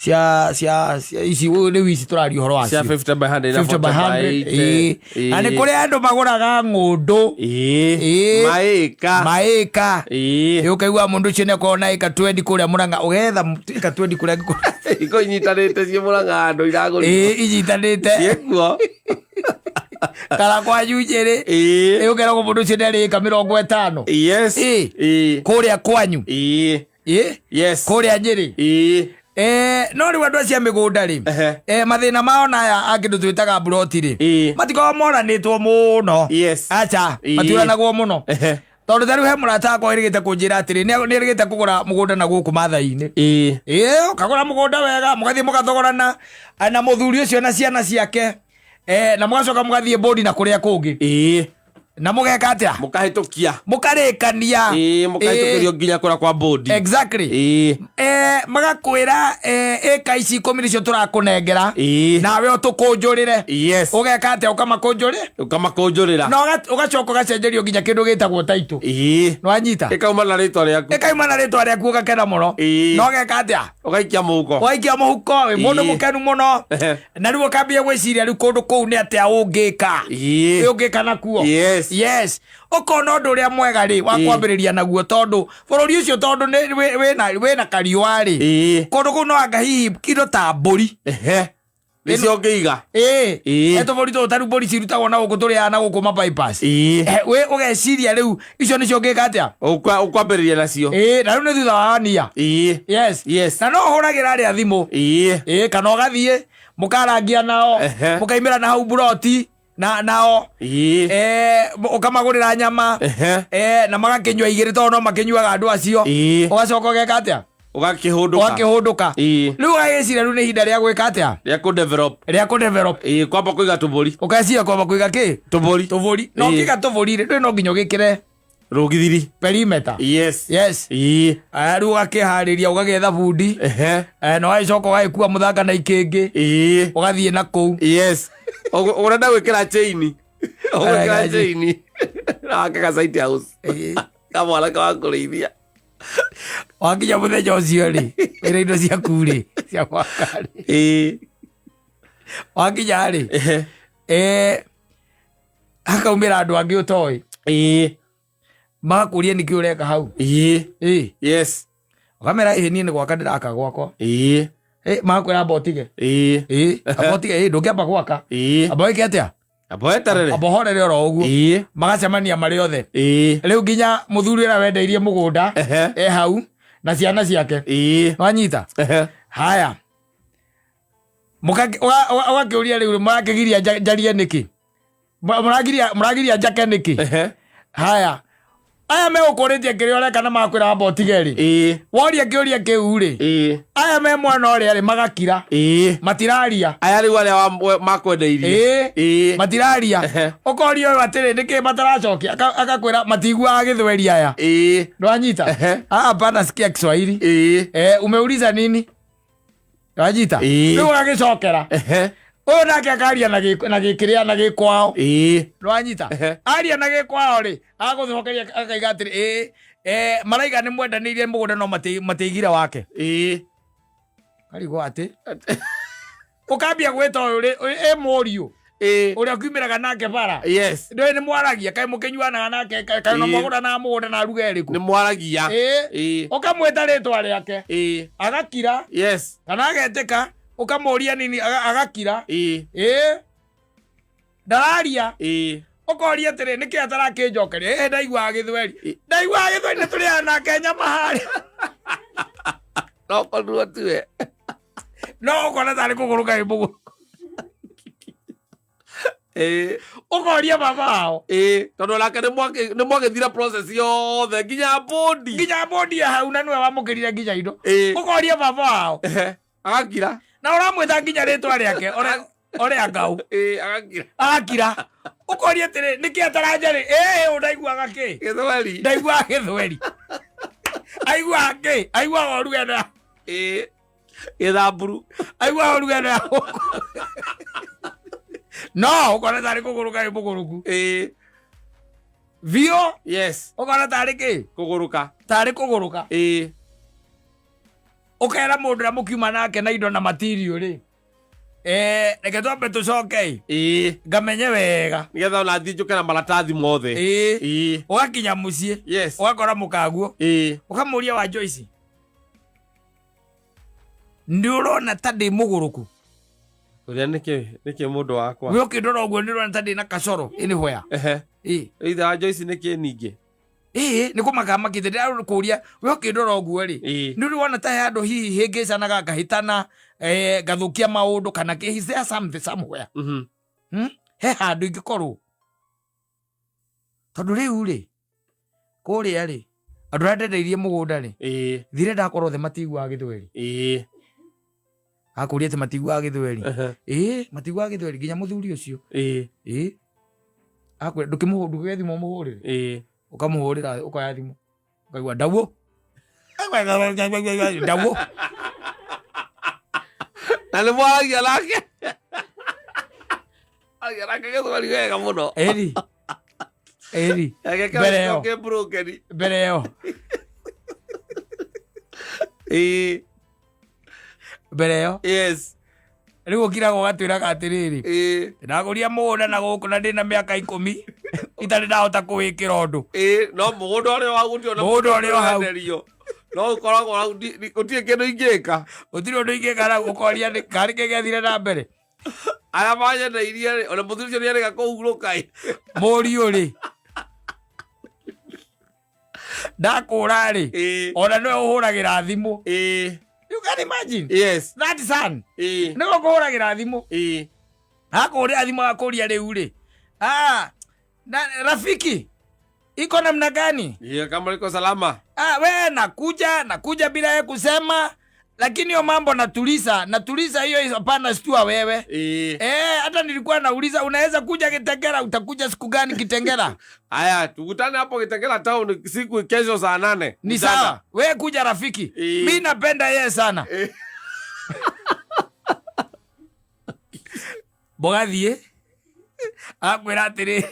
Cia cia cia ici rĩu ici tũraria ũhoro Cia wacio. 50 by 100 na 50 by 40 by 100, ĩĩ. 80. Na nĩ kũrĩ andũ magũraga ng'ũndũ. Ĩĩ. Ĩĩ. Maĩka. Maĩka. Ĩĩ. Ĩ, ũkaigua mũndũ ũcio nĩakorwo na ĩka 20 kũrĩa Mũrang'a, ũgetha ĩka 20 kũrĩa angĩkorwo. Iko inyitanĩte ciĩ Mũrang'a handũ iragũrirwo. Ĩĩ, inyitanĩte. Ciĩkuo. Kana kwanyu Njĩrĩ. Ĩĩ. Ĩ, ũkeragwo mũndũ ũcio nĩarĩ ĩka 50. Yes. Ĩĩ. Ĩĩ. Kũrĩa kwanyu. Ĩĩ. Ĩ? Yes. Kũrĩa Nyĩrĩ. Ĩĩ. No rĩu andũ acio a mĩgũnda rĩ, mathĩna mao na aya a kĩndũ twĩtaga mburoti rĩ, matikoragwo moranĩtwo mũno. Aca, matiũranagwo mũno. Tondũ ta rĩu he mũrata wakwa wĩrĩgĩte kũnjĩra atĩrĩ, nĩ erĩgĩte kũgũra mũgũnda na gũkũ Maathai-inĩ. Ĩĩ, ũkagũra mũgũnda wega, mũgathiĩ mũgathogorana na mũthuri ũcio na ciana ciake, na mũgacoka mũgathiĩ mbũndi na kũrĩa kũngĩ. Na mũgeka atĩa? Mũkahĩtũkia. Mũkarĩkania. Ĩĩ, mũkahĩtũkĩrio nginya kũrĩa kwa bodi. Exactly. Magakwĩra, ĩka ici 10 nĩcio tũrakũnengera. Nawe ũtũkũnjũrĩre. Ũgeka atĩa ũkamakũnjũrĩ? Ũkamakũnjũrĩra. Na ũgacoka ũgacenjerio nginya kĩndũ gĩtagwo taitũ. Nĩwanyita? Ĩkauma na rĩtwa rĩaku. Ĩkauma na rĩtwa rĩaku ũgakena mũno. Na ũgeka atĩa? Ũgaikia mũhuko. Ũgaikia mũhuko, wĩ mũndũ mũkenu mũno. Na rĩu ũkambia gwĩciria rĩu kũndũ kũu nĩ atĩa ũngĩka. Ũngĩka nakuo. Yes. Ũkona ũndũ ũrĩa mwega rĩ wa kwambĩrĩria naguo, tondũ bũrũri ũcio tondũ nĩ wĩna kariũa rĩ, kũndũ kũu no anga hihi indo ta mbũri. Nĩcio ũngĩiga. Ĩĩ. Tũbũri tũtũ ta rĩu mbũri cirutagwo na gũkũ tũrĩaga na gũkũ ma bypass. We ũgeciria rĩu icio nĩcio ũngĩka atĩa? Ũkwambĩrĩria nacio. Ĩĩ, na rĩu nĩ thutha wa wania. Yes. Na no ũhũragĩra arĩa thimũ. Ĩĩ, kana ũgathiĩ mũkarangia nao, mũkaimĩra na hau mburoti na nao. Ũkamagũrĩra nyama. Na magakĩnyua igĩrĩ tondũ no makĩnyuaga andũ acio. Ũgacoka ũgeka atĩa? Ũgakĩhũndũka. Ũgakĩhũndũka. Rĩu ũgagĩciria rĩu nĩ ihinda rĩa gwĩka atĩa? Rĩa kũ develop. Rĩa kũ develop. Ĩĩ, kwamba kũiga tũbũri. Ũgeciria kwamba kũiga kĩ? Tũbũri. Tũbũri. Na ũkĩiga tũbũri rĩ, ndũĩ no nginya ũgĩkĩre rũgithiri. Perimeter. Yes. Yes. Aya, rĩu ũgakĩharĩria ũgagĩetha bundi. Na ũgagĩcoka ũgagĩkua mũthanga na ikĩngĩ. Ũgathiĩ na kũu. Yes. Ũrenda gwĩkĩra chain. Ũgwĩkĩra chain. Na wake ga site house. Kamwana ka wa kũrĩithia. Wakinya mũthenya ũcio rĩ, wĩna indo ciaku rĩ, cia gwaka rĩ. Wakinya rĩ, hakaumĩra andũ angĩ ũtoĩ. Magakũria nĩkĩ ũreka hau. Ĩĩ. Ũkamera ĩĩ niĩ nĩ gwaka ndĩraka gwakwa. Ĩ, magakwĩra amba ũtige. Ĩĩ, amba ũtige, ĩĩ ndũngĩamba gwaka. Amba wĩke atĩa? Amba weterere. Amba ũhorere oro ũguo. Magacemania marĩ othe. Rĩu nginya mũthuri ũrĩa wendeirie mũgũnda e hau na ciana ciake. Nwanyita? Haya. Ũgakĩũria rĩu mũrakĩgiria njarie nĩkĩ? Mũragiria njake nĩkĩ? Haya. Aya megũkũrĩtie kĩrĩa ũreka na makwĩra amba ũtige rĩ. Woria kĩũria kĩu rĩ. Aya me mwena ũrĩa rĩ magakira. Matiraria. Aya rĩu arĩa makwendeirie. Matiraria. Ũkoria ũyũ atĩrĩ nĩkĩ mataracokia agakwĩra matiguaga gĩthweri aya. Ndwanyita? Ah, hapana sikia Kiswahili. Umeuliza nini? Ndwanyita? Rĩu ũgagĩcokera. Ũyũ nake akaria na gĩkĩrĩa na gĩkwao. Ndwanyita? Aria na gĩkwao rĩ, agũcokeria akaiga atĩrĩ, ĩĩ, maraiga nĩ mwendanĩirie mũgũnda no matiigire wake. Karigwo atĩ. Ũkambia gwĩta ũyũ rĩ, ĩ mũriũ. Ũrĩa ũkiumĩraga nake bara. Ndũĩ nĩ mwaragia, kaĩ mũkĩnyuanaga nake, kaĩ no mwagũranaga mũgũnda na ruga ĩrĩkũ? Nĩ mwaragia. Ũkamwĩta rĩtwa rĩake. Agakira. Kana agetĩka, ũkamũria nini, agakira. Ndararia. Ũkoria atĩrĩ, nĩkĩ atarakĩnjokeria? Ndaiguaga gĩthweri. Ndaiguaga gĩthweri na tũrĩaga nake nyama harĩa. No koruo tiwe. No ũkona tarĩ kũgũrũka ĩ mũgũrũko. Ũkoria baba wao. Tondũ onake nĩ mwagĩthira process yothe nginya bodi. Nginya bodi ya hau na nĩwe wamũkĩrire nginya indo. Ũkoria baba wao. Agakira. Na ũramwĩta nginya rĩtwa rĩake, ore ngau. Agakira. Agakira. Ũkoria atĩrĩ, nĩkĩ ataranjarĩ? Ĩ, ndaiguaga kĩ? Gĩthweri. Ndaiguaga gĩthweri. Aiguaga kĩ? Aiguaga ũruga ĩno ya Gĩthamburu. Aiguaga ũruga ĩno ya gũkũ. No, ũkona tarĩ kũgũrũka ĩ mũgũrũku. Biũ. Ũkona tarĩ kĩ? Kũgũrũka. Tarĩ kũgũrũka. Ũkera mũndũ ũrĩa mũkiuma nake na indo na material rĩ, reke twambe tũcoke Ĩĩ. Ngamenye wega. Nĩgetha ona thiĩ njũke na maratathi mothe. Ĩĩ. Ĩĩ. Ũgakinya mũciĩ. Yes. Ũgakora mũkaguo. Ĩĩ. Ũkamũria wa Joyce, nĩ ũrona ta ndĩ mũgũrũku? Ũrĩa nĩkĩ mũndũ wakwa? We ũkĩndora ũguo nĩ ũrona ta ndĩ na kacoro anywhere? Ehe. Ĩĩ. Ithe wa Joyce nĩkĩ ningĩ? Ĩĩ, nĩ kũmaka makĩte ndĩrakũria we ũkĩndora ũguo rĩ, Ĩĩ. nĩ ũrĩ wona ta he handũ hihi hĩngĩcanaga ngahĩtana, ngathũkia maũndũ kana kĩ? Is there something somewhere? Mhm. He handũ ingĩkorwo tondũ rĩu rĩ kũrĩa rĩ andũ arĩa ndendeirie mũgũnda rĩ, Ĩĩ. thire ndakorwo othe matiguaga gĩthweri. Ĩĩ. Akũria atĩ matiguaga gĩthweri. Ehe. Ĩĩ, matiguaga gĩthweri nginya mũthuri ũcio. Ĩĩ. Ĩĩ, akwĩra ndũkĩmũhũrĩre thimũ ũmũhũrĩre. Ĩĩ. Ũkamũhũrĩra, ũkoya thimũ ũkaigua ndauo ndauo. Na nĩ mwaragia nake? Aragia nake gĩthweri wega mũno. Ĩri ĩri. Agekĩra Mbere ĩyo. gĩcoke broken. Mbere ĩyo. Ĩĩ. Mbere ĩyo. Yes. Rĩu ũkiraga ũgatwĩraga atĩrĩrĩ, Ĩĩ. ndagũria mũgũnda na gũkũ na ndĩna mĩaka 10 itarĩ ndahota kũwĩkĩra ũndũ. Ĩĩ, no mũgũnda ũrĩa wa gũtirĩ ona Mũgũnda ũrĩ o hau. wenderio. No ũkoragwo hau, gũtirĩ kĩndũ ingĩka. Gũtirĩ ũndũ ingĩka na ũkoria nĩ karĩ kĩ gĩathire na mbere. Aya manyendeirie rĩ, ona mũthuri ũcio nĩarĩga kũhurũka ĩ. Mũriũ rĩ ndakũra rĩ, Ĩĩ. ona nĩwe ũhũragĩra thimũ. Ĩĩ. You can imagine Yes. that son. Ĩĩ. Nĩwe ũkũhũragĩra thimũ. Ĩĩ. Akũhũrĩra thimũ akũria rĩu rĩ, ah, na, rafiki iko namna gani? Ĩĩ, kama iko salama. Ah, we nakuja bila ye kusema, lakini hiyo mambo natuliza natuliza hiyo, hapana stua wewe. Ĩĩ. Hata nilikuwa nauliza unaweza kuja Kitengela, utakuja siku gani Kitengela? Aya, tukutane hapo Kitengela town siku kesho saa 8. Ni Mchana. sawa. We kuja rafiki. Ĩĩ. Mi napenda yeye sana. Ĩĩ. Mũgathiĩ akwĩra atĩrĩ,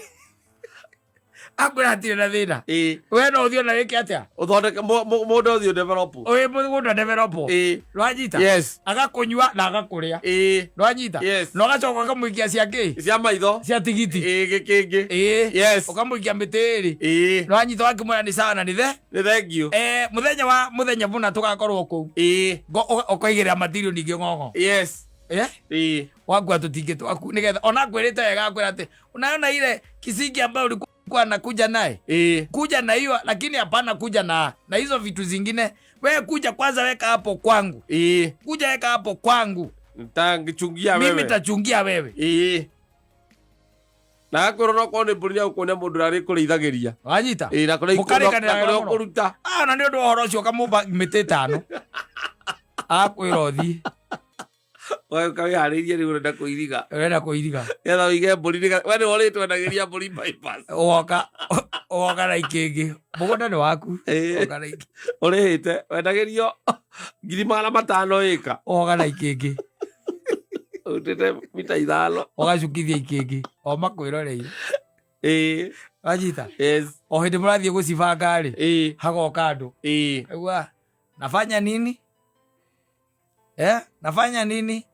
akwĩra hatirĩ na thĩna. Ĩĩ. We no ũthiĩ ona wĩke atĩa? Ũthondeke mũndũ ũthiĩ develop. Ũyũ mũgũnda develop. Ĩĩ. Ndwanyita? Yes. Agakũnyua na agakũrĩa. Ĩĩ. Ndwanyita? Yes. Na ũgacoka ũkamũikia cia kĩ? Cia maitho. Cia tigiti. Ĩĩ, gĩkĩngĩ. Ĩĩ. Yes. Ũkamũikia mĩtĩ ĩrĩ. Ĩĩ. Ndwanyita wakĩmwĩra nĩ sawa na nĩ the? Nĩ thank you. Mũthenya wa mũthenya mũna tũgakorwo kũu. Ĩĩ. Ũkaigĩrĩra material ningĩ ng'ong'o. Yes. Ĩĩ. Wakua tũtingĩ twaku nĩgetha ona akwĩrĩte wega akwĩra atĩ unaona ile kisingi ambayo ulikuwa anakuja naye? Ĩĩ. Kuja na hiyo, lakini hapana kuja na hizo vitu zingine. We kuja kwanza weka hapo kwangu. Ĩĩ. Kuja weka hapo kwangu. Nitangĩchungia wewe. Mimi nitachungia wewe. Ĩĩ. Na akorwo no korwo nĩ mbũri nĩagũkuonia mũndũ ũrĩa arĩkũrĩithagĩria. Wanyita? Ĩĩ, na kũrĩa Mũkarĩkanĩra na kũrĩa wega mũno. ũkũruta. Ah, na nĩ ũndũ wa ũhoro ũcio ũkamũmba mĩtĩ 5. Akwĩra ũthiĩ. Ũgagĩũka wĩharĩirie rĩu ũrenda kũiriga. Ũrenda kũiriga. Nĩgetha ũige mbũri nĩgetha we nĩwe ũrĩtwendagĩria mbũri bypass. Ũgoka na ikĩngĩ. Mũgũnda nĩ waku. Ĩĩ. Ũgoka na ikĩngĩ. Ũrĩhĩte, wendagĩrio 500,000 ĩka. Ũgoka na ikĩngĩ. Ũrutĩte mita 5. Ũgacukithia ikĩngĩ. O makwĩroreire. Ĩĩ. Wanyita? Yes. O hĩndĩ mũrathiĩ gũcibanga rĩ, Ĩĩ. hagoka andũ. Ĩĩ. Aigua, nafanya nini? Nafanya nini?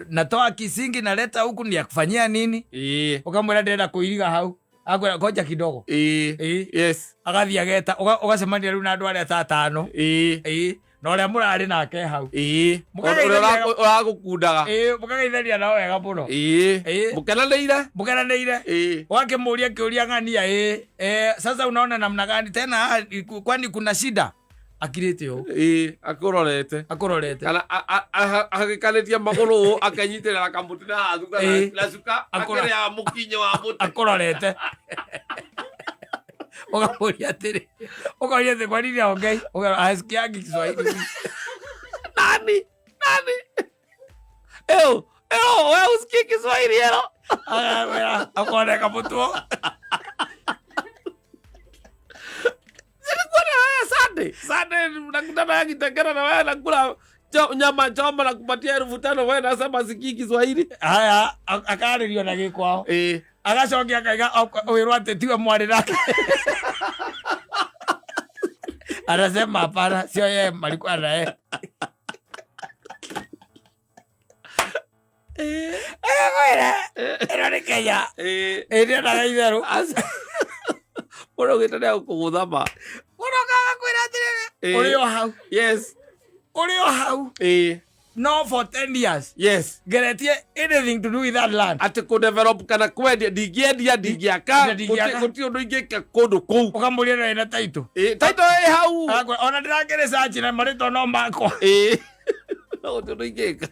Natoa kisingi naleta huku ni ya kufanyia nini? Ĩĩ. Ukamwĩra ndĩrenda kũiriga hau. Akwĩra ngoja kidogo. Ĩĩ. Ĩĩ. Yes. Agathiĩ ageta, ũgacemania rĩu na andũ arĩa ta atano. Ĩĩ. Ĩĩ. Na ũrĩa mũrarĩ nake hau. Ĩĩ. Mũkageithania Ũrĩa ũragũkundaga. Ĩĩ, mũkageithania nao wega mũno. Ĩĩ. Ĩĩ. Mũkenanĩire? Mũkenanĩire. Ĩĩ. Wakĩmũria kĩũria ng'ania, ĩĩ. Sasa unaona namna gani tena, kwani kuna shida? Akirĩte ũũ. Ĩĩ, akũrorete. Akũrorete. Kana agĩkanĩtie magũrũ ũũ, akanyitĩrĩra kamũtĩ na haha thutha na cuka, akĩrĩaga mũkinyo wa mũtĩ. Akũrorete. Ũkamũria atĩrĩ, ũkoria atĩ kwa nini haongei? Ũkera, hasikiangi Kiswahili. Nani? Nani? Ew, ew, wewe usikii Kiswahili ero? Agakwĩra, akoneka mũtwo. Nilikuwa na wewe Sunday. Sunday nakutana na Kitengela na wewe nakula nyama choma na kupatia 5,000 wewe nasema sikii Kiswahili. Haya, akarĩrio na gĩkwao. Ĩĩ. Agacokia akaiga, wĩrwo atĩ tiwe mwarĩ nake. Anasema hapana, sio yeye alikuwa na yeye. Agakwĩra ĩno nĩ Kenya. Ĩ ndĩonaga itherũ. Mũndũ ũgĩte nĩ agũkũgũtha ma. Mũndũ agakwĩra atĩrĩrĩ, ũrĩ o hau. Yes. Ũrĩ o hau. No for 10 years. Yes. Ngeretie anything to do with that land. Atĩ kũ develop kana kwendia ndingĩendia ndingĩaka Ndingĩaka. gũtirĩ ũndũ ingĩka kũndũ kũu. Ũkamũria na ĩna title. Title ĩ hau. Agakwĩra ona ndĩrakĩrĩ search na marĩtwa no makwa. No gũtirĩ ũndũ ingĩka.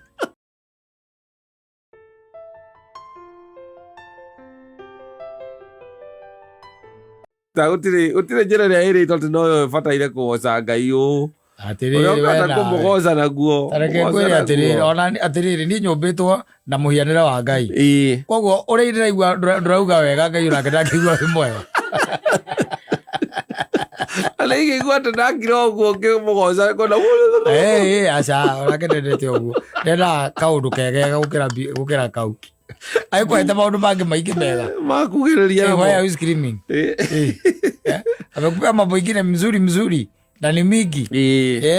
Ta gũtirĩ gũtirĩ njĩra ĩrĩa ĩrĩtwo atĩ noyo ĩbataire kũgoca Ngai ũũ. Atĩrĩrĩ Ũrĩa we ũkwenda nawe. kũmũgoca naguo. Ta reke mũgoce ngwĩre atĩrĩrĩ, naguo. ona atĩrĩrĩ niĩ nyũmbĩtwo na mũhianĩre wa Ngai. Koguo ũrĩa ndĩraigua ndũrauga wega Ngai onake ndangĩigua wĩ mwega. Na ingĩigua atĩ ndakira ũguo ngĩmũgoca ngona Aca onake ndendete ũguo. Ndendaga kaũndũ kegega gũkĩra kau. Agĩkũhete maũndũ mangĩ maingĩ mega. Makugĩrĩria Hey, why namo. are you screaming? Amekupea mambo ingine mzuri mzuri na ni mingi.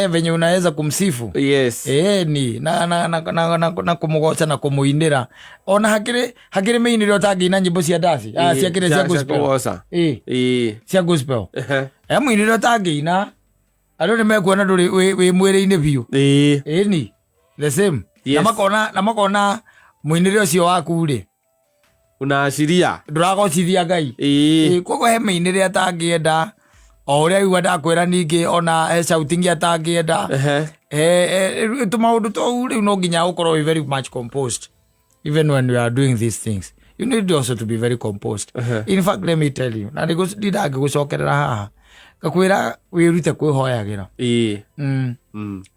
Venye unaweza kumsifu. Yes. Ni na na na na na, na kumugoca na kumuinira. Ona hakiri hakiri miinire utangĩina nyimbo cia ndaci. Ah, cia kire cia gospel. Kũgoca. Cia gospel. Muinire utangĩina. Andũ nĩ mekuona ndũrĩ wĩ mwĩrĩ-inĩ biũ. Ni the same. Yes. Na makona na makona muinire ũcio waku rĩ. Unaashiria. Ndũragocithia Ngai. Koguo he mĩinĩre atangĩenda o ũrĩa aigua ndakwĩra ningĩ ona he shouting atangĩenda. Tũmaũndũ tũu rĩu no nginya ũkorwo wĩ very much composed even when you are doing these things. You need also to be very composed. In fact, let me tell you, na ndingĩgũcokerera haha ngakwĩra wĩrute kwĩhoyagĩra.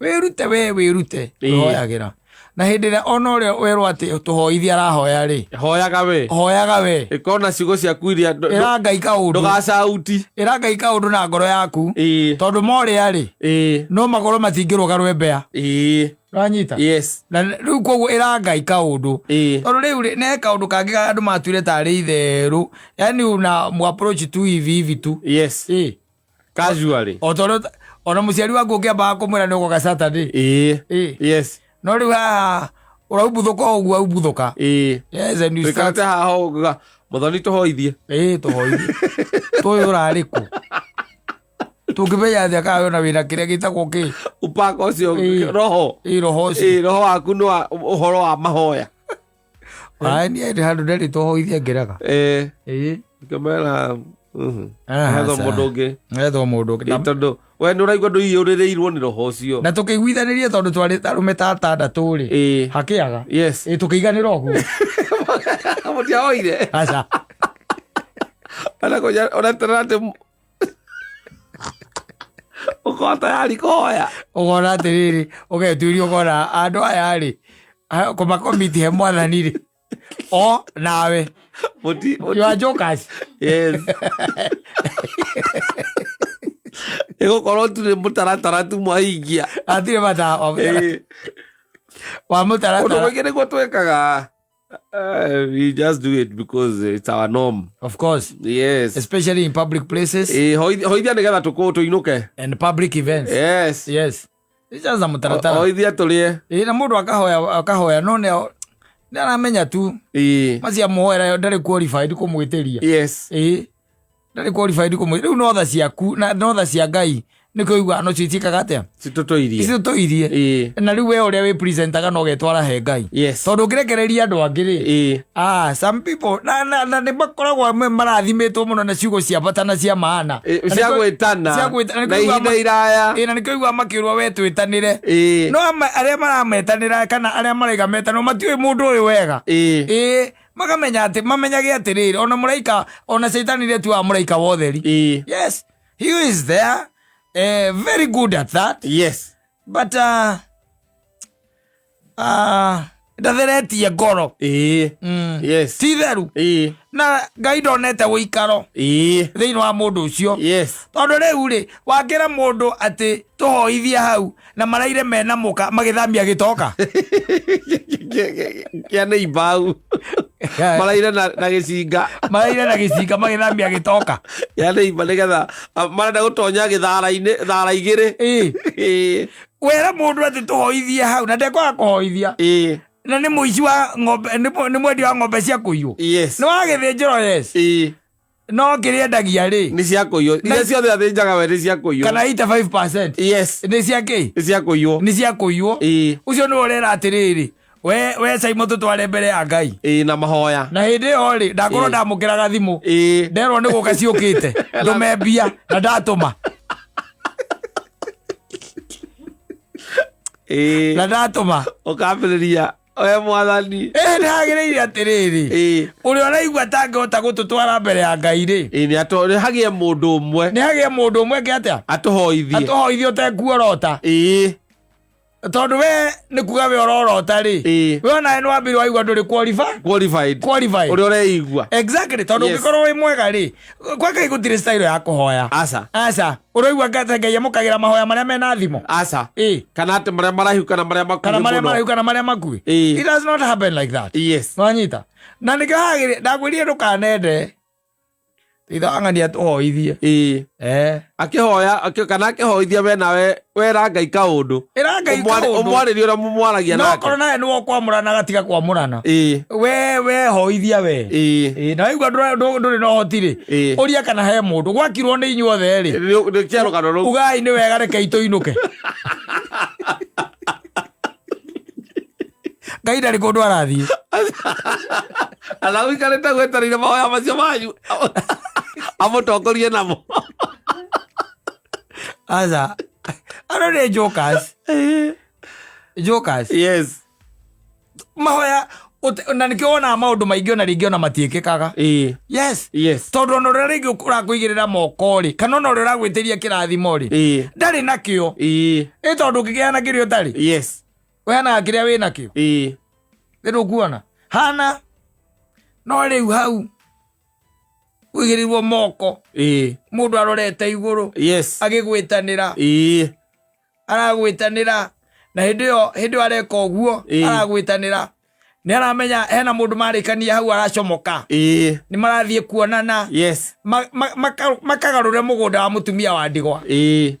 Wĩrute we wĩrute kwĩhoyagĩra. Na hĩndĩ ĩrĩa ona ũrĩa werwo atĩ tũhoithie arahoya rĩ, Hoyaga we. hoyaga we. Ĩkorwo na ciugo ciaku iria Ĩra Ngai kaũndũ. ndũgacauti. Ĩra Ngai kaũndũ na ngoro yaku. Tondũ morĩa rĩ, no makorwo matingĩrũga rwembea. Ũranyita? Yes. Na rĩu koguo ĩra Ngai kaũndũ. Tondũ rĩu rĩ, nĩ kaũndũ kangĩ ka andũ matuire tarĩ itherũ. Yaani una mu-approach tu hivi hivi tu. Yes. Casually. O tondũ ona mũciari waku ũkĩambaga kũmwĩra nĩ ũgoka Saturday. Yes. No rĩu haha ũraumbuthũka o ũguo aumbuthũka. Yes, and you start. Tũikarĩte haha ũguo, Mũthoni tũhoithie. Tũhoithie. Tũĩ ũrarĩ kũ? Tũngĩmenya atĩa kana wĩna wĩna kĩrĩa gĩtagwo kĩ? Upako ũcio, roho. Roho ũcio. Roho waku nĩ wa ũhoro wa mahoya. Ai, niĩ ndĩ handũ nderĩ tũhoithie ngĩrega. Ngĩmera, Hethwo mũndũ ũngĩ. Hethwo mũndũ ũngĩ. Tondũ we nĩ ũraigua ndũiyũrĩrĩirwo nĩ roho ũcio. Na tũkĩiguithanĩria tondũ twarĩ arũme ta atandatũ rĩ. Hakĩaga. Yes. Tũkĩiganĩra ũguo. Mũtiahoire. Aca. Ona kũnya, ũreterera atĩ ũkorwo tayari kũhoya. Ũkona atĩrĩrĩ, ũgetuĩria ũkona andũ aya rĩ, kũmakomiti he mwathani rĩ. O nawe. You are jokers. Yes. Ĩgũkorwo tu nĩ mũtaratara tu mwahingia. Hatirĩ bata wa mũtaratara. Wa mũtaratara. Ũndũ mũingĩ nĩguo twĩkaga. We just do it because it's our norm. Of course. Yes. Especially in public places. Hoithia nĩgetha tũinũke. And public events. Yes. Yes. It's just a mũtaratara. Hoithia tũrĩe. Na mũndũ akahoya no nĩ aramenya tu. Macia mũhoera ndarĩ qualified kũmwĩtĩria. Yes. Ndarĩ qualified kũmwĩtĩria. Rĩu no tha ciaku na no tha cia Ngai nĩkĩo ũiguaga no ciĩtĩkaga atĩa? Citũtũirie. Citũtũirie. Na rĩu we ũrĩa wĩ presentaga no ũgetwara he Ngai. Yes. Tondũ ũngĩrekereria andũ angĩ rĩ. Some people na nĩ makoragwo marathimĩtwo mũno na ciugo cia bata na cia maana. Cia gwĩtana. Cia gwĩtana. Na ihinda iraya. Na nĩkĩo ũiguaga makĩũrwo we twĩtanĩre. No arĩa marametanĩra kana arĩa maraiga metanwo matiũĩ mũndũ ũyũ wega. Makamenya atĩ, mamenyage atĩrĩrĩ, ona mũraika, ona caitani nĩ atuaga mũraika wa ũtheri. Yes. He is there. Very good at that. Yes. But ndatheretie ngoro. Yes. Ti theru. Na Ngai ndonete ũikaro. Thĩinĩ wa mũndũ ũcio. Yes. Tondũ rĩu rĩ, wakĩra mũndũ atĩ tũhoithie hau na maraire mena mũka magĩthamia gĩtoka. Kĩa nĩ imbau. Maraire na gĩcinga. Maraire na gĩcinga magĩthambia gĩtoka. Ya neighbor nĩgetha marenda gũtonya gĩthara-inĩ thara igĩrĩ. Ĩĩ. Ĩĩ. Were mũndũ atĩ tũhoithie hau na ndekwaga kũhoithia. Ĩĩ. Na nĩ mũici wa ng'ombe, nĩ mwendia wa ng'ombe cia kũiywo. Yes. Nĩ wagĩthĩnjĩrwo yes. Ĩĩ. No kĩrĩa endagia rĩ. Nĩ cia kũiywo. Iria ciothe athĩnjaga we nĩ cia kũiywo. Kana 85%. Yes. Nĩ cia kĩ? Nĩ cia kũiywo. Nĩ cia kũiywo. Ĩĩ. Ũcio nĩwe ũrera atĩrĩrĩ, we Simon tũtware mbere ya Ngai. Ĩĩ, na mahoya. Na hĩndĩ ĩyo rĩ, ndakorwo Ĩĩ. ndamũkĩraga thimũ. Ĩĩ. Nderwo nĩ gũka ciũkĩte. Ndũme mbia na ndatũma. Ĩĩ. Na ndatũma. Ũkambĩrĩria we mwathani. Ĩĩ, nĩ hagĩrĩire atĩrĩrĩ. Ĩĩ. Ũrĩa ũraigua atangĩhota gũtũtwara mbere ya Ngai rĩ. Ĩĩ, nĩ hagĩe mũndũ ũmwe. Nĩ hagĩe mũndũ ũmwe eke atĩa? Atũhoithie. Atũhoithie ũtekuorota. Ĩĩ. Tondũ we nĩ kuga we ũrorota rĩ. Ĩĩ. We onawe nĩ wambire waigua ndũrĩ Qualified. qualified. Ũrĩa ũreigua. Exactly, tondũ Yes. ũngĩkorwo wĩ mwega rĩ, kwa Ngai gũtirĩ style ya kũhoya. Aca. Aca. Ũraigua Ngai amũkagĩra mahoya marĩa mena thimo. Aca. Ĩĩ. Kana atĩ marĩa maraihu kana marĩa makuhĩ Kana marĩa mũno. maraihu kana marĩa makuhĩ. Ĩĩ. It does not happen like that. Yes. Nwanyita. Na nĩkĩo hagĩrĩ, ndakwĩrire ndũkanende. Ithe ang'ania tũhoithie. Ĩĩ. Eh. Akĩhoya, kana akĩhoithia we nawe wera Ngai kaũndũ. Ĩra Ngai kaũndũ. Ũmwarĩrie ũrĩa mũmwaragia No nake. korwo nawe nĩwe ũkwamũrana gatiga kwamũrana. Ĩĩ. We hoithia we. Ĩĩ. Ĩĩ, na waigua ndũrĩ na ũhoti rĩ. Ĩĩ. Ũria kana he mũndũ. Gwakirwo nĩ inyuothe rĩ. Nĩ kĩa rũgano rũu. Ugai nĩ wega rekei tũinũke. Ngai ndarĩ kũndũ arathiĩ. Ana ũikarĩte gwetereire mahoya macio manyu. Amũtongorie namo. Aca. Ano nĩ jokers. Jokers. Yes. Mahoya na nĩkĩo wonaga maũndũ maingĩ ona rĩngĩ ona matiĩkĩkaga. Ĩĩ. Yes. Yes. Tondũ ona ũrĩa rĩngĩ ũrakũigĩrĩra moko rĩ, kana ona ũrĩa ũragwĩtĩria kĩrathimo rĩ, Ĩĩ. ndarĩ nakĩo. Ĩĩ. Ĩ tondũ ũngĩkĩheana kĩrĩa ũtarĩ. Yes. Ũheanaga kĩrĩa wĩ nakĩo. Ĩĩ. Nĩ ndũkuona. Hana no rĩu hau ũigĩrĩirwo moko. Ĩĩ. Mũndũ arorete igũrũ. Yes. Agĩgwĩtanĩra. Ĩĩ. Aragwĩtanĩra. Na hĩndĩ ĩyo areka ũguo, Ĩĩ. aragwĩtanĩra. Nĩ aramenya hena mũndũ marĩkania hau aracomoka. Ĩĩ. Nĩ marathiĩ kuonana. Yes. Makagarũre mũgũnda wa mũtumia wa ndigwa. Ĩĩ.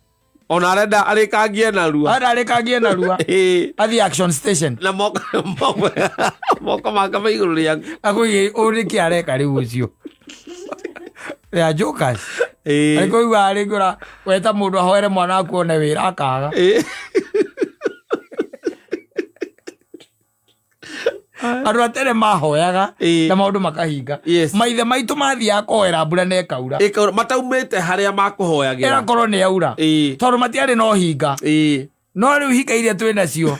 Ona arenda arĩkangie narua. Arenda arĩkangie narua. Ĩĩ. Athiĩ action station. Na moko make me igũrũ rĩaku. Akũigĩ, ũyũ nĩkĩ areka rĩu ũcio? They are jokers. Ĩĩ. Arĩ kũigua arĩ ngũra, weta mũndũ ahoere mwana waku one wĩra akaga. Ĩĩ. Andũ a tene mahoyaga Ĩĩ. na maũndũ makahinga. Yes. Maithe maitũ mathiaga kũhoera mbura na ĩkaura. Ĩkaura, mataumĩte harĩa makũhoyagĩra. Ĩgakorwo nĩ yaura. Ĩĩ. Tondũ matiarĩ na ũhinga. Ĩĩ. No rĩu hinga iria twĩ nacio.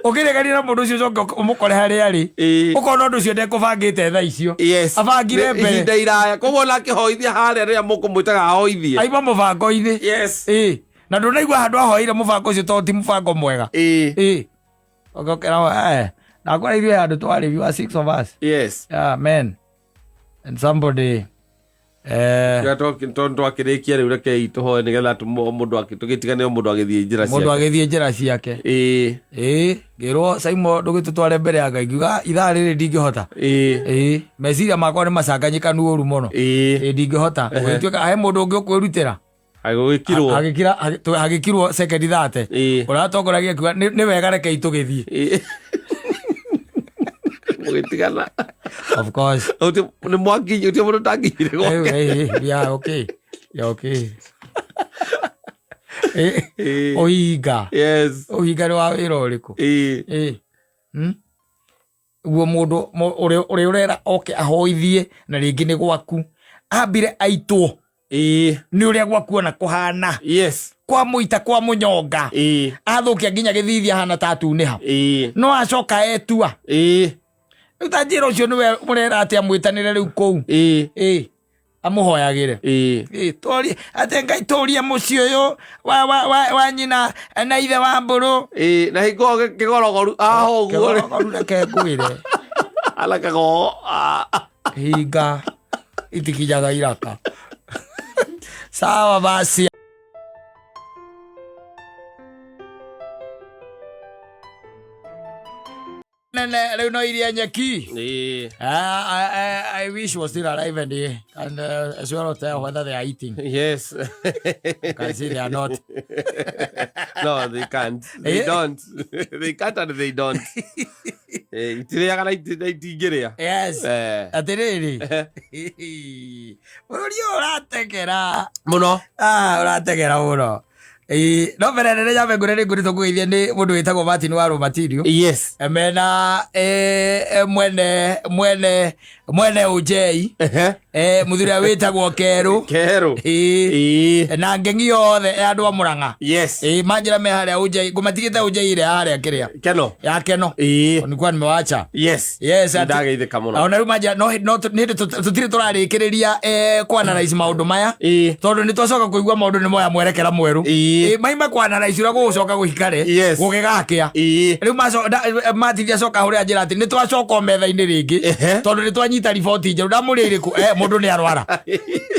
Ũkĩregania na mũndũ ũcio ũcoke ũmũkore harĩa arĩ. Ĩĩ. Ũkona ũndũ ũcio ndekũbangĩte thaa icio. Yes. Abangire Nĩ mbere. Ihinda iraya. Koguo ona akĩhoithia harĩa rĩrĩa mũkũmwĩtaga ahoithie. Aima mũbango-inĩ. Yes. Ĩĩ. Na ndũnaigua handũ ahoeire mũbango ũcio tondũ ti mũbango mwega. Ĩĩ. Ĩĩ. Ũgokera, nakora ithuĩ handũ twarĩ, we were 6 of us. Yes. Yeah, men. And somebody, Tondũ twakĩrĩkia rĩu rekei tũhoe nĩgetha mũndũ tũgĩtigane mũndũ agĩthiĩ njĩra Mũndũ ciake. agĩthiĩ njĩra ciake. Ĩĩ. Ĩĩ, ngĩrwo Simon ndũgĩtũtware mbere ya Ngai, ngiuga ithaa rĩrĩ ndingĩhota. Ĩĩ. Ĩĩ, meciria makwa nĩ macanganyĩkanu ũru mũno. Ĩĩ. Ĩĩ, ndingĩhota. Gũgĩtuĩka he mũndũ ũngĩ ũkwĩrutĩra. Agĩgĩkirwo. Hagĩkirwo second 30. Ĩĩ. Ũrĩa watongoragia akiuga, nĩ wega rekei tũgĩthiĩ. Ĩĩ. Mũgĩtigana. Of course. Nĩ mwakinyi, ũtĩ mũndũ ũtanginyire gwake. Yeah, okay. Yeah, okay. Ĩĩ. Ũhinga. Yes. Ũhinga nĩ wa wĩra ũrĩkũ? Ĩĩ. Ĩĩ. Guo mũndũ, ũrĩa ũrera oke ahoithie na rĩngĩ nĩ gwaku. Ambire aitwo. Ĩĩ. Nĩ ũrĩa gwaku ona kũhana. Yes. Kwa mũita, kwa mũnyonga. Ĩĩ. Athũkia nginya gĩthithi ahana ta atunĩha. Ĩĩ. No acoka etua. Ĩĩ. Rĩu ta njĩra ũcio nĩwe mũrera atĩ amwĩtanĩre rĩu kũu. Ĩĩ. Ĩĩ. Amũhoyagĩre. Ĩĩ. Ĩĩ, tũrie, atĩ Ngai tũrie mũciĩ ũyũ wa nyina na ithe wa mbũrũ. Ĩĩ, na hingo kĩgorogoru, aho ũguo rĩ. Kĩgorogoru reke ngwĩre. Ala kĩgo, ah. Hinga itikinyaga iraka. Sawa basi. Nene rĩu no iria nyeki. Ĩĩ. I wish was still alive and as well tell whether they are eating. I can see they are not. No, they can't. They don't. They can't and they don't. Itirĩaga na itingĩrĩa. Yes. Atĩrĩrĩ, bũrũri ũyũ ũrategera. Mũno. Ah, ũrategera mũno. Ĩĩ, no mbere nene nyambe ngũre nĩ ngũrĩtwo kũgeithia nĩ mũndũ wĩtagwo Martin wa Rũmatirio. Mena mwene mwene mwene ũnjei, mũthuri ũrĩa wĩtagwo Kerũ. Kerũ. Ĩĩ. Na ngengi yothe ya andũ a Mũrang'a. Ĩĩ, manjĩra me harĩa ũnjei ngũmatigĩte ũnjei ĩrĩa ya harĩa kĩrĩa Keno. ya Keno. Nilikuwa nimewacha. Yes, Ndageithĩka mũno. Ona rĩu manjĩra no nĩ hĩndĩ tũtirĩ tũrarĩkĩrĩria kwanalize maũndũ maya, tondũ nĩ twacoka kũigua maũndũ nĩ moya mwerekera mwerũ. Ĩ, maima kwanalize ũrĩa gũgũcoka gũikare gũgĩgakĩa. Rĩu matithia acoka hũrĩa njĩra atĩ nĩ twacoka o metha-inĩ rĩngĩ, tondũ nĩ twanyita riboti njerũ. Ndamũrĩa ĩrĩkũ? Mũndũ nĩ arwara.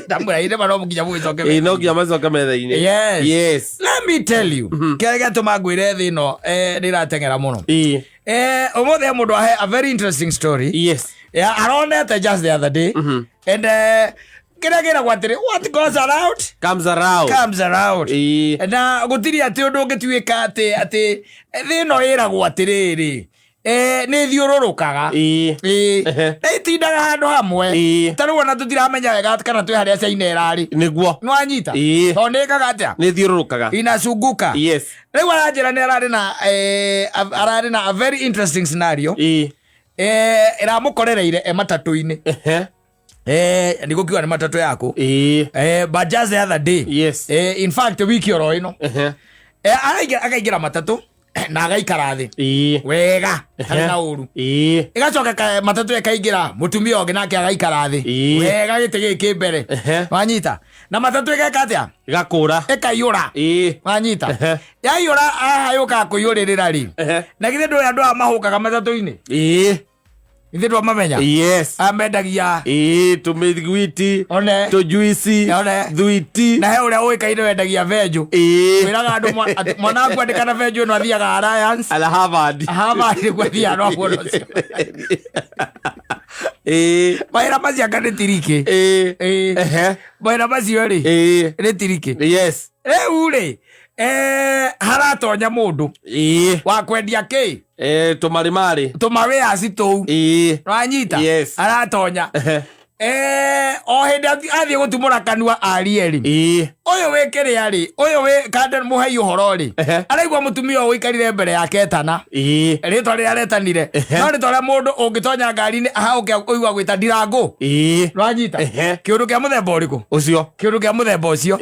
Ndamwĩra ĩ nĩma no nginya mũgĩcoke. Ĩĩ, no nginya macoke metha-inĩ. Yes. Let me tell you, kĩrĩa gĩatũma ngwĩre thĩ ĩno nĩ ĩrateng'era mũno. Ũmũthĩ he mũndũ ahe a very interesting story. Yeah, aronete just the other day and kĩrĩa kĩragwo atĩrĩ, what goes around comes around. Comes around. Na gũtirĩ atĩ ũndũ ũngĩtuĩka atĩ thĩ ĩno ĩragwo atĩrĩrĩ, nĩ thiũrũrũkaga. Ĩĩ. Na ĩtindaga handũ hamwe. Ta rĩu ona tũtiramenya wega kana twĩ harĩa China ĩrarĩ. Nĩguo. Nĩwanyita? Tondũ nĩ ĩkaga atĩa? Nĩ thiũrũrũkaga. Inacunguka. Rĩu aranjĩra nĩ ararĩ na a very interesting scenario ĩramũkorereire e matatũ-inĩ. Nĩ gũkiuga nĩ matatũ yaku. But just the other day, in fact wiki oro ĩno, akaingĩra matatũ na agaikara thĩ wega tarĩ na ũru. Ĩgacoka matatũ ĩkaingĩra mũtumia ũngĩ nake agaikara thĩ wega gĩtĩ gĩkĩ mbere. Wanyita? Na matatũ ĩgeka atĩa? Ĩgakũra. Ĩkaiyũra. Wanyita? Yaiyũra haha yũkaga kũiyũrĩrĩra rĩ, na githĩ ndũĩ andũ aya mahũkaga matatũ-inĩ? Githĩ ndwamamenya? Yes. Aya mendagia Ĩĩ, tũmĩthiguiti, one tũjuici, One. thuiti. Na he ũrĩa ũĩkaine wendagia venjũ. Kwĩraga andũ atĩ mwana waku andĩkana venjũ ĩno athiaga Alliance. Ala Harvard. Harvard nĩkuo athiaga no kuona ũcio. Mawĩra macio anga nĩ tirikĩ. Ĩĩ. Mawĩra macio rĩ, nĩ tirikĩ. Rĩu rĩ, haratonya mũndũ wa kwendia kĩ? Tũmarĩmarĩ. Tũmawĩaci tũu. Wanyita? Yes. Aratonya. O hĩndĩ athiĩ gũtumũra kanua arie rĩ, ũyũ wĩ kĩrĩa rĩ, ũyũ wĩ kande mũhei ũhoro rĩ, araigua mũtumia ũyũ ũikarire mbere yake etana rĩtwa rĩrĩa aretanire, no rĩtwa rĩa mũndũ ũngĩtonya ngari-inĩ ahauke ũigua gwĩta ndirangũ. Nwanyita? Kĩũndũ kĩa mũthemba ũrĩkũ? Ũcio. Kĩũndũ kĩa mũthemba ũcio.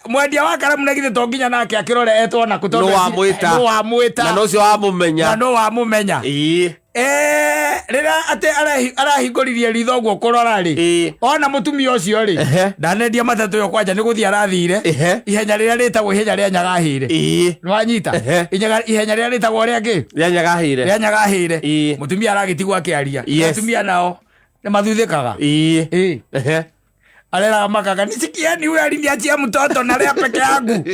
Mwendia wa karamu na githĩ to nginya nake akĩrore etwo nakũ, tondũ Nũ wamwĩta? Nũ wamwĩta? Na nocio wamũmenya. Na nũ wamũmenya. Rĩrĩa atĩ arahingũririe ritho ũguo kũrora rĩ, ona mũtumia ũcio rĩ, ndanendia matatũ ĩyo kwanja nĩ gũthiĩ arathire ihenya rĩrĩa rĩtagwo ihenya rĩa nyagahĩre. Nĩwanyita? Ihenya rĩrĩa rĩtagwo rĩa kĩ? Rĩa nyagahĩre. Rĩa nyagahĩre. Mũtumia aragĩtigwo akĩaria. Atumia nao nĩ mathuthĩkaga. Ĩĩ. Areraga makaga, nisikieni, huyo aliniachia mtoto nalea peke yangu.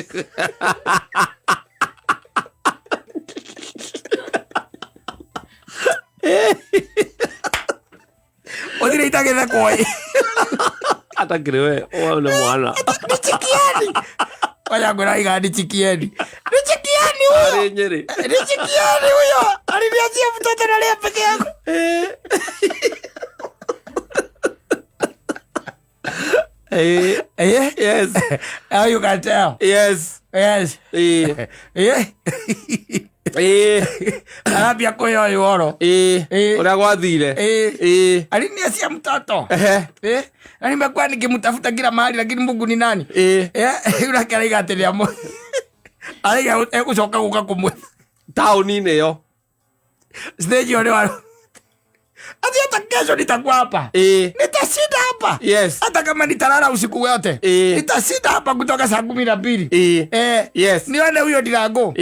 Ũthire itagĩthekwo ĩ. Atakĩrĩ we wone mwana. Nisikieni, waja ngwĩra iga nisikieni, nisikieni huyo. Arĩ Nyĩrĩ. Nisikieni, huyo aliniachia mtoto nalea peke yangu. Yes. How you can tell. Yes. Arambia kwĩyoya ũhoro. Ũrĩa gwathire. Aliniachia mtoto. Na nimekuwa nikimtafuta kila mahali, lakini Mungu ni nani? Rĩu araiga atĩ nĩamũ araiga egũcoka gũka kũmwetha Taũni-inĩ ĩyo. Stage ĩyo nĩ wa ati hata kesho nitakuwa hapa. Nitashinda hapa. Hata kama nitalala usiku wote. Nitashinda hapa kutoka saa 12. Nione huyo Ndirango.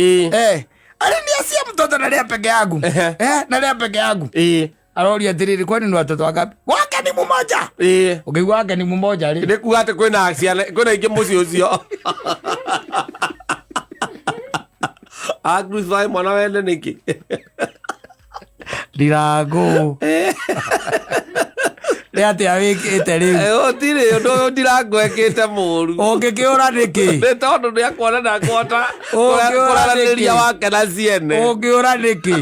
Aliniachia mtoto nalea peke yangu. Nalea peke yangu. Aroria atiriri, kwani ni watoto wangapi? Wake ni mmoja. Ũngĩigua wake ni mmoja rĩ. Nĩ kuga atĩ kwĩna ciana, kwĩna ingĩ mũciĩ ũcio. Agrucify mwana wene nĩkĩ? Ndirangu nĩ atĩa wĩkĩte rĩu? Gũtirĩ ũndũ ũyũ Ndirangu ekĩte mũru. Ũngĩkĩũra nĩkĩ? Nĩ tondũ nĩ akuona ndakũhota Ũngĩũra kũraranĩria nĩkĩ? wake na ciene. Ũngĩũra nĩkĩ?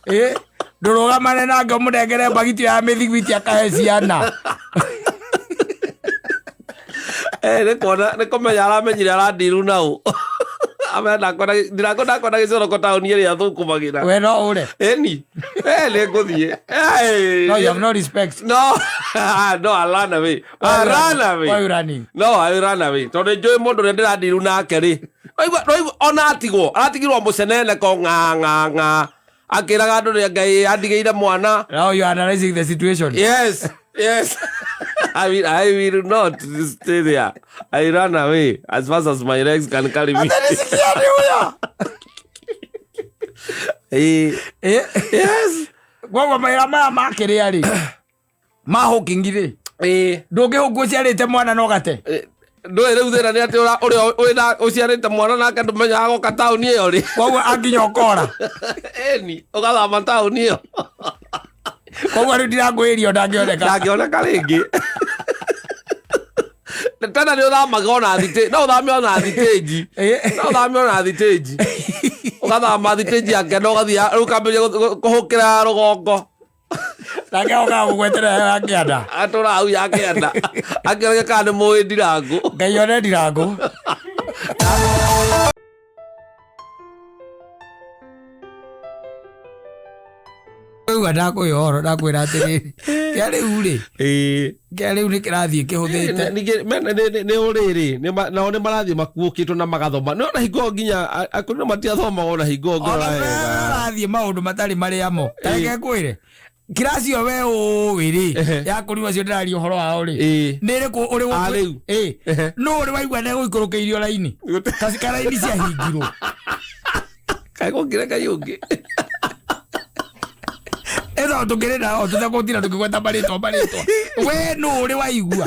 Ĩ, ndũrũgamane nake ũmũnengere mbagiti ya mĩthiguiti akahe ciana. Nĩ kuona nĩ kũmenya aramenyire arandiru nau. Amenya ndakwenda Ndirangu ndakwenda gĩcoroko taũni ĩrĩa thũkũmagĩra. We no ũre? Ĩni. Nĩ ngũthiĩ. No, you have no respect. No, no, I'll run away. I'll run away. Why you running? No, I will run away. Tondũ njũĩ mũndũ ũrĩa ndĩrandiru nake rĩ. Waigua ona atigwo, aratigirwo mũcenene ko ng'a ng'a ng'a. Akĩraga andũ rĩa Ngai andigĩire mwana. Now you are analyzing the situation. Yes, yes. I mean, I will not stay there. I run away as fast as my legs can carry me. Atanisikia ni huyo. Yes. Koguo mawĩra maya makĩrĩa rĩ, ma hooking rĩ, ndũngĩhũkwo ũciarĩte mwana no gate. Ndũĩ rĩu thĩna nĩ atĩ ũrĩa wĩna ũciarĩte mwana nake ndũmenyaga goka taũni ĩyo rĩ. Koguo anginya ũkora. Ĩni, ũgathama taũni ĩyo. Koguo rĩu ndirangwĩrio ndangĩoneka. Ndangĩoneka rĩngĩ. Tena nĩ ũthamaga ona thitĩ, no ũthame ona thitĩnji. No ũthame ona thitĩnji. Ũgathama thitĩnji ya Kenya ũgathiĩ rĩu ũkambĩrĩria kũhũkĩra rũgongo. Nake okaga gũgweterera ya kĩanda. Atũra hau ya kĩanda. Akĩoria kana nĩ mũĩ Ndirangu. Ngai one Ndirangu. Rĩu ndakũhe ũhoro ndakwĩra atĩrĩrĩ, kĩa rĩu rĩ, kĩa rĩu nĩ kĩrathiĩ kĩhũthĩte. Ningĩ mena nĩ ũrĩrĩ nao nĩ marathiĩ makuũkĩtwo na magathoma nĩ ona hingo nginya akũrũ nĩ matiathomaga ona hingo Ona ngora wega. ũrathiĩ maũndũ matarĩ marĩa mo. Ta reke ngwĩre, kiraci ĩyo we ũĩ rĩ, ya kũrigwo acio ndĩraria ũhoro wao rĩ, nĩ ĩrĩkũ ũrĩ Ah, rĩu. Nũ ũrĩ waigua nĩ gũikũrũkĩirio raini? Ta raini ciahingirwo. Kaĩ gũkire Ngai ũngĩ. Ĩno tũkĩrĩ nao tũtegũtinda tũkĩgweta marĩtwa marĩtwa. We nũ ũrĩ waigua?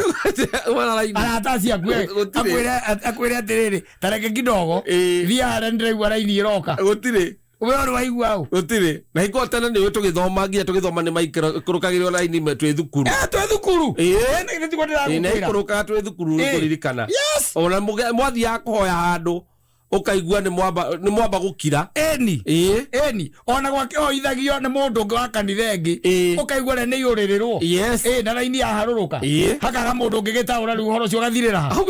Arata acio aku Gũtirĩ. akwĩre atĩrĩrĩ, ta reke kidogo, thiĩ harĩa nĩndĩraigua raini ĩroka. Gũtirĩ. We ũrĩ waigua ũ? Gũtirĩ. Na hingo tene nĩ tũgĩthoma nginya tũgĩthoma nĩ maikũrũkagĩrwo raini twĩ thukuru. Twĩ thukuru. Nĩ tiguo Nĩ ndĩragũkwĩra. ikũrũkaga twĩ thukuru kũririkana. Yes. Ona mwathiaga kũhoya handũ ũkaigua nĩ mwamba gũkira. Ĩni. Ĩni. Ona gwakĩhoithagio nĩ mũndũ ũngĩ wa kanitha ĩngĩ. Ũkaigua ũrĩa nĩ iyũrĩrĩrwo. Na raini yaharũrũka. Hakaga mũndũ ũngĩ gĩtaũra rĩu ũhoro ũcio ũgathirĩra hau.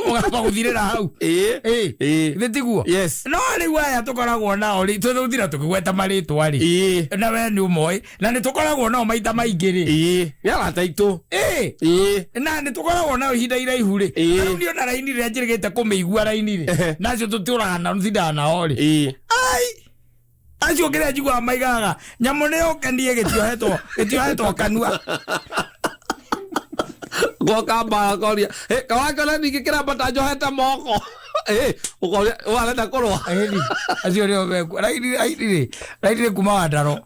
Ũgamba gũthirĩra hau. Githĩ tiguo? Yes. No rĩu aya tũkoragwo nao rĩ, tũthira tũkĩgweta marĩtwa rĩ. Na we nĩ ũmoĩ. Na nĩ tũkoragwo nao maita maingĩ rĩ. Nĩ arata aitũ. Na nĩ tũkoragwo nao ihinda iraihu rĩ. Rĩu niĩ ona raini rĩrĩa njĩrĩgĩte kũmĩigua raini rĩ. Nacio tũtũraga nao, tũtindaga nao rĩ. Ai! Acio kĩrĩa njiguaga maigaga, nyamũ nĩ yũkenie gĩtiohetwo kanua. Gwoka mbara ũkoria, kawakĩona ningĩ kĩrambata njohete moko. Ũkoria, ũrenda kũrũa. Ĩni, acio nĩo mekuo. Raini, raini rĩ, raini rĩ kuma Wandaro.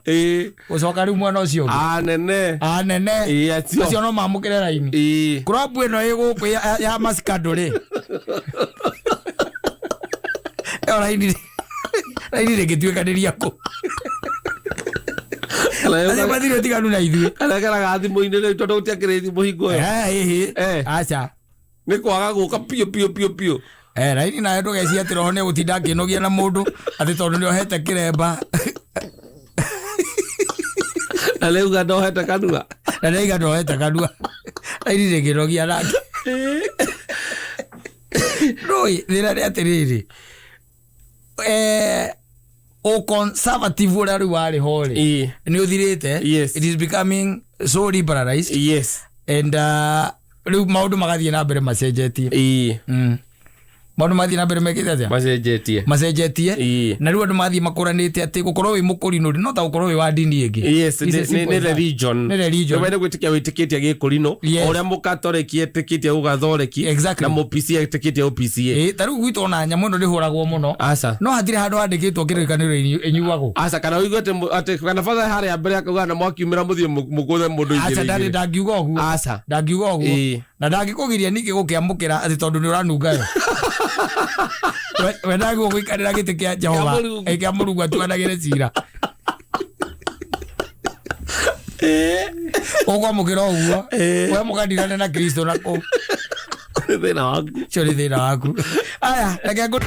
Gũcoka rĩu mwena ũcio ũngĩ. Anene. Anene. Acio. Acio no mamũkĩre raini. Club ĩno ĩ gũkũ ya Masikando rĩ. Ĩyo raini rĩ, raini rĩngĩtuĩkanĩria kũ? Acio matirĩ ũtiganu na ithuĩ. Arekeraga thimũ-inĩ rĩu tondũ gũtiakĩrĩ thimũ hingo ĩyo. Ĩhĩ. Aca. Nĩ kwaga gũka piũ piũ piũ piũ. Raini nayo ndũgecirie atĩ roho nĩ gũtinda akĩnogia na mũndũ atĩ tondũ nĩ ohete kĩremba. Na rĩu ga ndohete kanua. Na rĩu ga ndohete kanua. Raini rĩngĩnogia nake. Ndũĩ, thĩna nĩ atĩrĩrĩ. Ũconservative ũrĩa rĩu warĩ ho rĩ, nĩ ũthirĩte. It is becoming so liberalized. And rĩu maũndũ magathiĩ na mbere macenjetie. Maũndũ mathiĩ na mbere mekĩte atĩa? Macenjetie. Macenjetie. Na rĩu andũ mathiĩ makũranĩte atĩ gũkorwo wĩ mũkũrinũ rĩ, no ta gũkorwo wĩ wa ndini ĩngĩ. Yes, It's as simple nĩ as that. religion. Nĩ religion. Nĩ gwĩtĩkia wĩtĩkĩtie gĩkũrinũ. O ũrĩa mũkatoreki etĩkĩtie ũgathoreki. Exactly. Na mũPCA etĩkĩtie ũPCA. Ta rĩu gwitũ ona nyamũ ĩno ndĩhũragwo mũno. Aca. No hatirĩ handũ handĩkĩtwo kĩrĩkanĩro ĩnyuagwo. Aca, kana ũigue atĩ kana batha harĩa mbere akauga na mwakiumĩra mũthiĩ mũgũthe mũndũ Aca, igĩrĩ igĩrĩ. ndangiuga ũguo. Aca. Ndangiuga ũguo. Na ndangĩkũgiria ningĩ gũkĩamũkĩra atĩ tondũ nĩ ũranunga yo. We ndagĩrĩirwo gũikarĩra gĩtĩ kĩa Jehova, Kĩa Mũrungu. kĩa Mũrungu atuanagĩre cira. Ũkwamũkĩra ũguo we mũkandigane na Kristo na kũu. Thĩna waku. Ũcio nĩ thĩna waku. Aya, reke ngũ.